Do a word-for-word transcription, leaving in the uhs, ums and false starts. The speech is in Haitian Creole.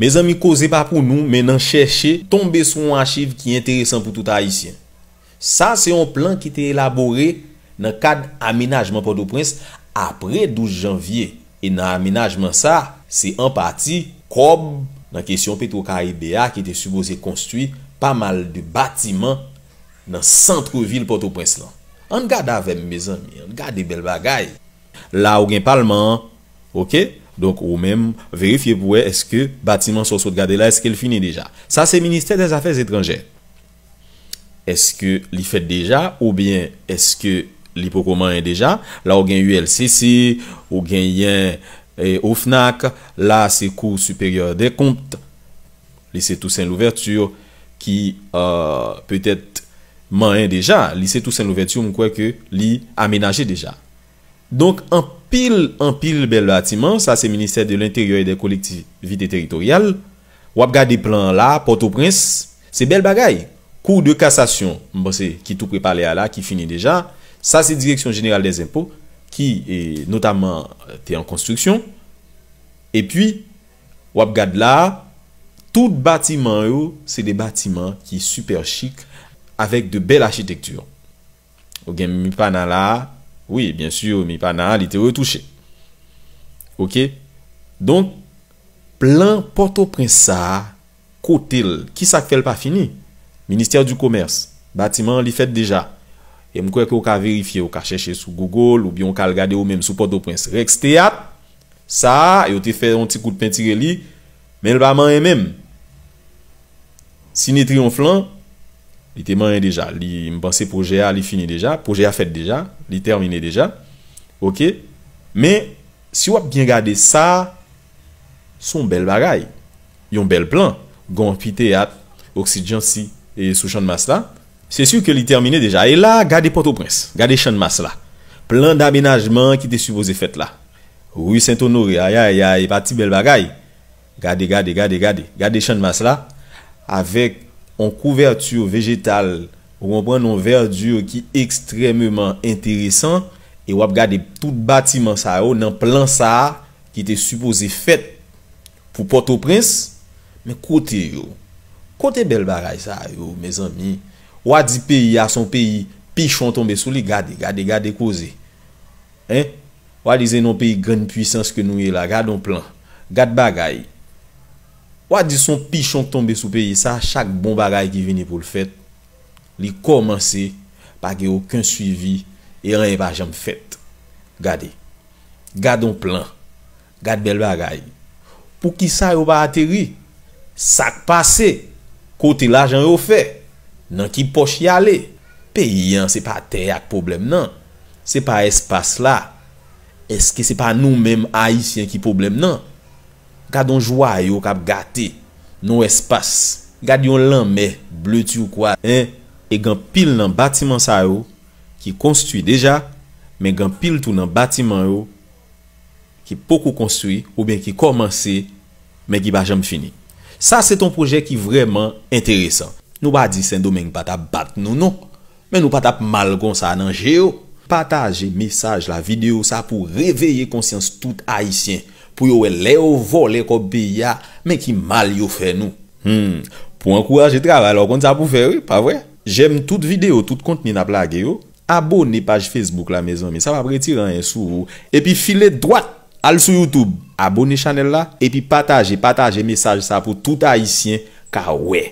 Mezanmi, koze pa pou nou, men n an chèche tonbe sou yon achiv ki enteresan pou tout Ayisyen. Sa se yon plan ki te elabore nan kad amenajman Pòtoprens apre douz janvye. E nan amenajman sa, se an pati kòb nan kesyon Petwokaribe a ki te sipoze konstwi pa mal de batiman nan sant vil Pòtoprens lan. Ann gade avè m, mezanmi, ann gade bèl bagay. La ou gen palman an, oke? Donk ou menm verifye pou wè èske batiman sa w sot gade la, èske l fini deja. Sa se ministè dèzafè etranjè. Èske li fèt deja oubyen èske li poko manyen deja? La ou gen U L C C, ou genyen eh, OFNAC, la se Cour supérieure des comptes, lycée Toussaint Louverture, ki euh, petèt manyen deja. Lycée Toussaint Louverture, m kwè ke li amenaje deja. Donk, anpil, anpil bèl batiman, sa se Ministère de l'Intérieur et des Collectivités Territoriales. W ap gade plan an la, Pòtoprens, se bèl bagay. Cour de cassation, m panse, ki tou pre palè a la, ki fini deja. Sa se Direction Générale des Impôts, ki, eh, notaman, te an konstriksyon. Epi, w ap gad la, tout batiman yo, se de batiman ki super chic, avec de belles architectures. Ou gen Mipana la, wi, byen si, Mipana, li te retouche. Oke? Donk, plan Pòtoprens sa a, kote l, kisa k fè l pa fini? Ministère du Commerce, batiman an li fèt deja. E m kwè ke w ka verifye, w ka chèche sou Google, oubyen w ka al gade ou menm sou Pòtoprens. Rex Théâtre, sa a, yo te fè yon ti kout pentire li, men l pa manyen menm. Sine Triyonf lan, li te manyen deja. Li, m panse pwojè a, li fini deja. Pwojè a fèt deja. Li tèmine deja. Oke? Men, si w ap byen gade sa, se yon bèl bagay. Yon bèl plan. Gen yon anfiteyat, Oxy Jancy, e sou Channmas la. Se si ke li tèmine deja. E la, gade Pòtoprens. Gade Channmas la. Plan damenajman ki te sipoze fèt la. Ri Sent Onore, ayayay, e pa ti bèl bagay. Gade, gade, gade, gade. Gade Channmas la, avèk yon kouvèti vejetal, ou konprann, yon vèdi ki ekstrèmeman enteresan, e w ap gade tout batiman sa yo nan plan sa a ki te sipoze fèt pou Pòtoprens, men kote yo? Kote bèl bagay sa yo, mezanmi? W a di peyi a se yon peyi pichon tonbe sou li, gade, gade, gade koze. Hein? W a di se nan yon peyi grann pwisans ke nou ye la. Gad yon plan. Gad bagay. W a di se yon pichon k tonbe sou peyi sa, chak bon bagay ki vini pou l fèt, li kòmanse pa gen okenn swivi e anyen pa janm fèt. Gade. Gad yon plan. Gad bèl bagay. Poukisa yo pa ateri? Sa k pase? Kote lajan yo fè? Nan ki pòch y ale? Peyi an, se pa tè a k pwoblèm nan. Se pa espas la. Èske se pa nou menm Ayisyen ki pwoblèm nan? Gad yon jwayo k ap gate nan yon espas. Gad yon lanmè ble turquoise, en. E gen anpil nan batiman sa yo ki konstwi deja, men gen anpil tou nan batiman yo ki poko konstwi oubyen ki kòmanse, men ki pa janm fini. Sa se t on pwojè ki vrèman enteresan. Nou pa di Sendomeng pa t ap bat nou non, men nou pa t ap mal konsa nan je yo. Pataje mesaj la, videyo sa pou reveye konsyans tout Ayisyen, pou yo wè lè yo vòlè kòb peyi a, men ki mal yo fè nou. Hmm, pou ankouraje travay la, w konn sa pou fè wi, pa vre? Jèm tout videyo, tout kontni n ap lage yo. Abone paj Facebook la, mezanmi, sa p ap retire anyen sou ou. Epi file dwat, al sou YouTube, abone chanèl la, epi pataje, pataje mesaj sa pou tout Ayisyen ka wè.